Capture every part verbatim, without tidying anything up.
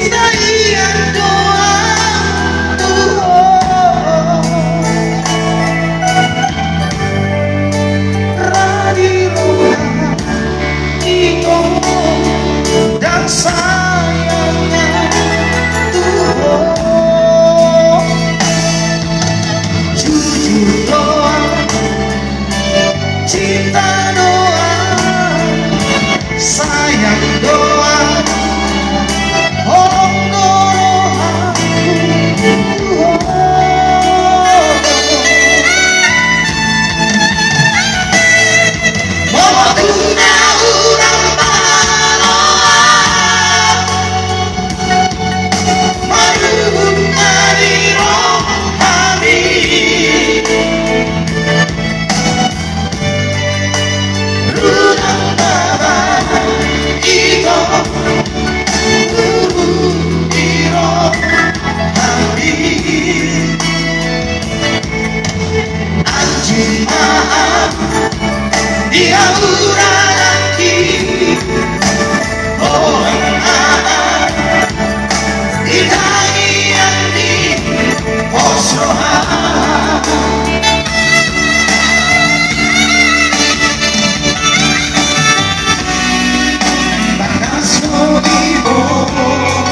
Sitaian do ahu tu ho, ra di rohangku ito, ndang sayang ahu tu ho. Jujur do ahu, cinta do ahu, sayang do ahu, holong do rohangku tu ho. Molo tung na hurang pangaloan, marhunta di rohami. Hurang pangaloan ito, hurang di rohami. Anjing ma ahu, dia urang nangkin, bohang ma ahu, di tangiang ni pos roha. Bagas do di bohang,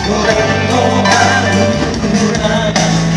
godang do ahu urang nangkin.